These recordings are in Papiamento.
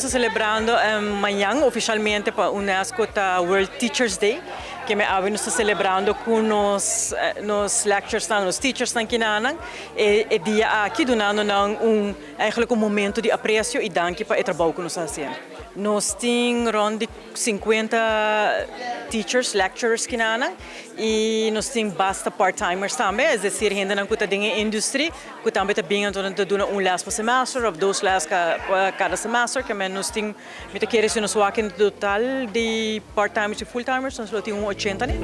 nos ta celebrando mañan oficialmente pa UNESCO ta World Teachers Day. Keme awe nos ta celebrando cu nos nos lecturesnan, nos teachersnan kinanan e e dia aki dunando nan un eigenlijk un momento di aprecio y danki pa e trabou cu nos ta haciendo. Nos tin rond di 50 teachers, lecturers kinanan y nos tin basta part-timers tambe, es decir hendenan cu ta den e industry cu tambe ta bin anto nan ta duna un les pa semester of dos les pa cada semester, ke men nos tin, mi ta kere si nos wak en total di part-timers y full-timers nos lo tin un ochenta ne.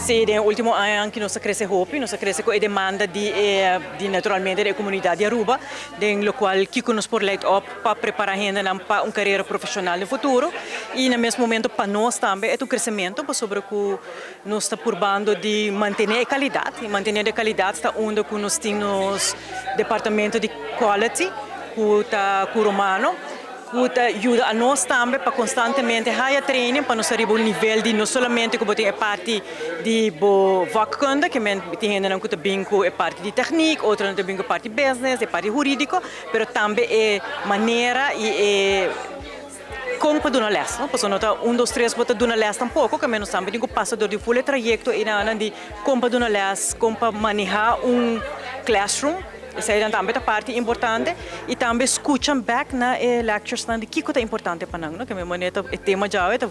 Sí, den e ultimo añanan aki nos a crece hopi, nos a crece cu e demanda di e di naturalmente di e comunidad di Aruba, den locual kico nos por leid op pa prepara hendenan pa un carera profesional den futuro y na mes momento pa nos tambe e ta un crecemento pasobra cu nos ta purbando di mantene e calidad y manteniendo e calidad ta unda cu nos tin nos departamento di quality cu ta cu Romano cu ta yuda a nos tambe pa constantemente haya training pa nos ta riba un nivel di no solamente cu bo tin e parti di bo vakkunde, ke men tin hendenan cu ta bin cu e parti di techniek, otronan ta bin cu e parti business, e parti huridico, pero tambe e manera y e con pa duna les, no? Pasobra no ta un dos tres bo ta duna les tampoco, ke men nos tambe tin cu pasa door di full e trayecto eynan di con pa duna les, con pa maneha un classroom. Eseinan tambe ta parti importante y tambe scuchan bek na e lecturesnan di kico ta importante pa nan, no? Ke mi manera ta e tema djawe ta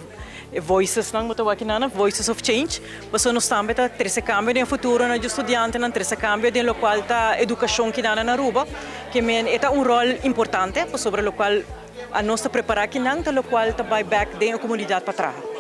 e voicesnan bo ta wak kinan, voices of change, pasobra nos tambe ta trece cambio den e futuro na dje studiantenan, trece cambio den locual ta educacion kinan na Aruba, ke men e ta un rol importante pasobra locual anos ta prepara kinan ta locual ta bay bek den e comunidad pa traha.